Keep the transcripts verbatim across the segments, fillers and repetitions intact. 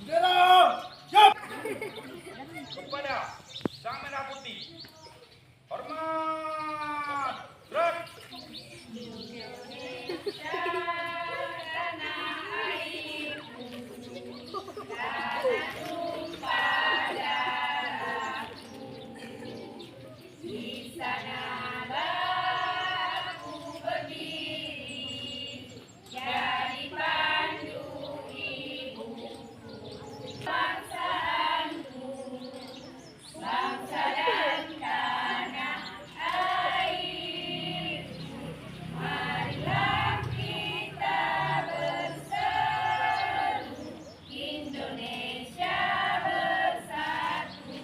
Bendera, siap! Kepada Sang Merah Putih. Hormat! Gerak! Indonesia bersatu.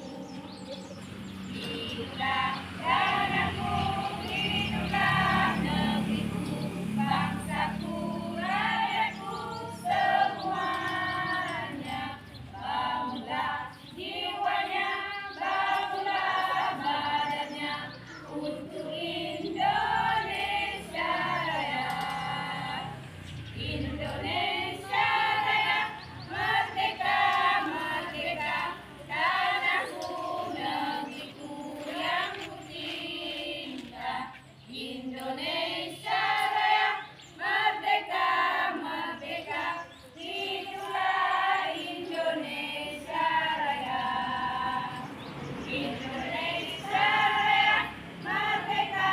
Hiduplah tanahku, hiduplah negeriku, bangsaku, rakyatku semuanya. Bangunlah jiwanya, bangunlah badannya untuk Indonesia Raya. Indonesia Raya, merdeka, merdeka, tanahku, negeriku yang kucinta. Indonesia Raya, merdeka, merdeka, hiduplah Indonesia Raya. Indonesia Raya, merdeka,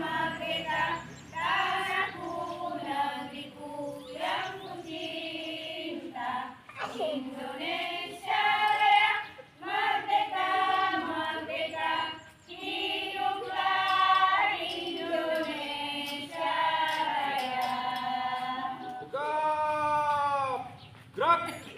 merdeka, tanahku, negeriku yang kucinta. Indonesia Raya, merdeka, merdeka, hiduplah Indonesia Raya. Tegap! Gerak!